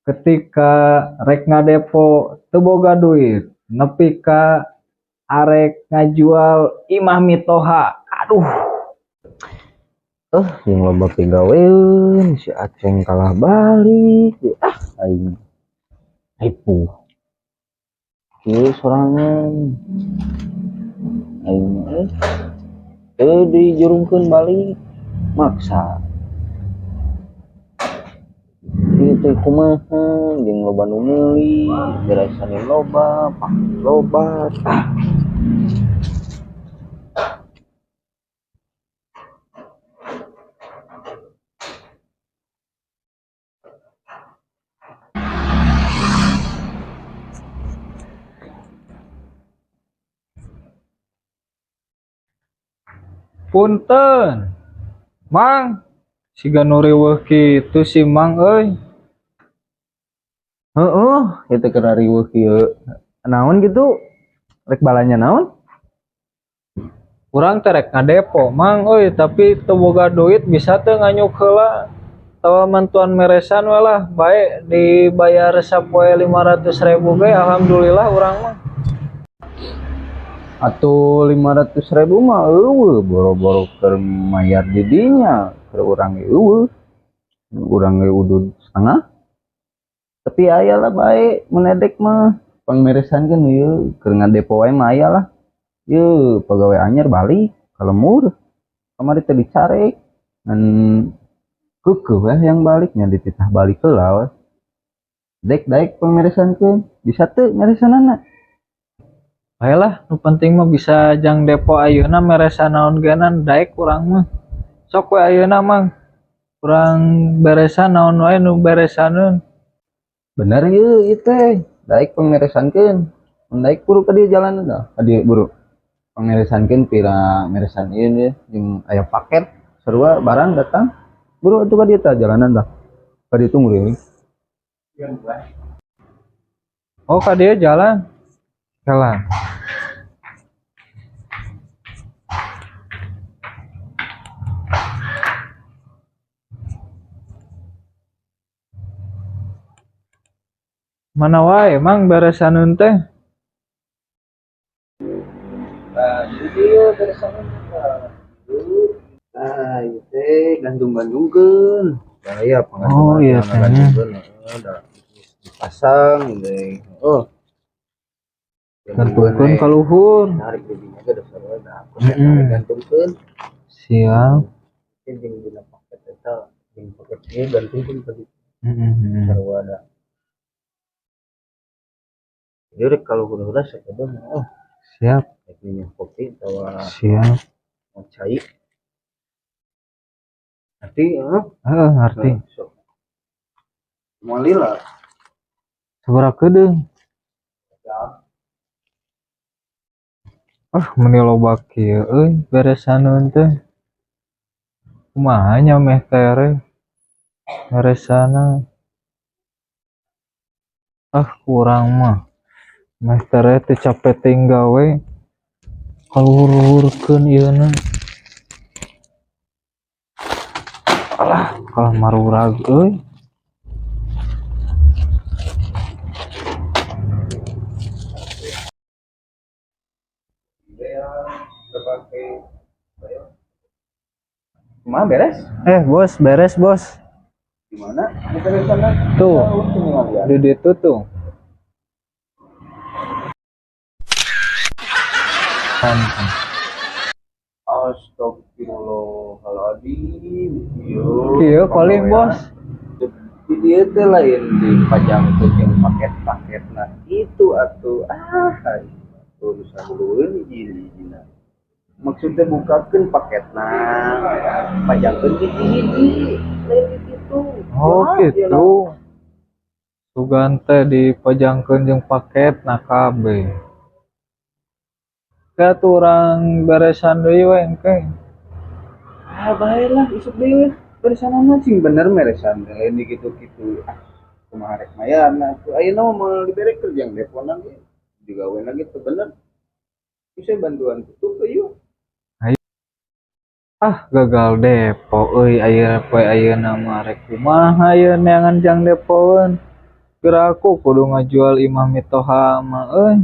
Ketika rek ngadepo teu boga duit, nepi ka arek ngajual imah mitoha. Aduh. Yang loba pigaweun si Aceng kalah balik. Ah, aing ripuh. Kieu sorangan. Aing mah teu dijurungkeun balik, maksa. Ieu teh kumaha jeung loba nu meuli, beresan loba, paket loba. Ah. Punten. Mang, siga nu riweuh kitu si Mang euy. Heeh, itu keur riweuh kieu. Naon gitu? Rek balanja naon? Urang teh rek ngadepo, Mang euy, tapi teu boga duit, bisa teu nganyuk heula? Atawa mantuan meresan we lah, bae dibayar sapoe 500.000 ge alhamdulillah urang mah. Atuh 500.000 mah euweuh, boro-boro keur mayar di dinya, keur urang ge euweuh. Urang ge udud setengah. Tapi aya lah bae mun edek mah, pangmeresankeun ieu keur ngadepo wae mah aya lah. Yeuh pagawe anyar balik ka lembur. Kamari teh dicarek ngan keukeuh we yang baliknya dititah balik heula we. Dek daek pangmeresankeun, bisa teu meresanana? Bae lah, nu penting mah bisa jang depo ayeuna, meresan naon genan daek urang mah. Sok we ayeuna, Mang. Urang beresan naon wae nu beresaneun. Bener ieu, ieu teh daek pangmeresankeun. Mun daek buru ka dieu jalan dah. Ka dieu buru. Pangmeresankeun pira meresan ieu nih jeung aya paket sarua barang datang. Buru atuh ka dieu tah jalanan dah. Ka dieu tunggu deui. Oh, ka dieu jalan. Jalan. Mana wae Mang beresaneun teh? Nah, jadi dia beresaneun tah. Nah, ieu teh gantung-gantungkeun. Bahaya Oh, iya teh. Gantungkeun, heeh, da dipasang deui. Oh. Gantungkeun ka luhur. Tarik didinya ge da sarua da aku tarik gantungkeun. Siap. Jeung dina paket eta, jeung paket ieu gantungkeun ka ditu. Sarua da. Jadi rek ka luhur heula sakedeung, oh. Siap. Rek minum kopi atawa Siap. mau cai. Ngerti, heeh? Heeh, ngerti. Nah, sok. Moal lila. Sabaraha keudeung? Ya. Ah, meuni loba kieu euy beresaneun teh. Kumaha nya meh tere beresana. Ah, kurang mah. Meh tere teu capek teuing gawe. Kaluhur-luhurkeun ieuna. Alah, kalah marurag euy. Kumaha beres? Bos, beres, Bos. Gimana? Beresanna? Tuh. Di ditu tuh. Astagfirullahaladzim. Ieu. Kieu paling, Bos. Di dieu teh lain dipajangkeun jeung paket-paketna itu atuh. Ah, urusan dulueun hiji-hijina. Maksudnya bukakeun paketna, pajangkeun hiji-hiji, lain di kitu. Oh, Kumaha ieu gitu. Sugan teh dipajangkeun jeung paketna kabeh. Ke atuh urang beresan deui we engke. Ah, bae lah, isuk deui we. Beresanana cing bener meresan teh lain di kitu-kitu. Ah, kumaha rek mayarna atuh. Ayeuna mah moal dibere keur jang depona ge. Digawena ge teu bener. Bisa bantuan tutup ieu. Ah, gagal depo euy, aya poe ayeuna mah rek kumaha ieu neangan jang depoeun. Piraku kudu ngajual imah mitoha mah euy.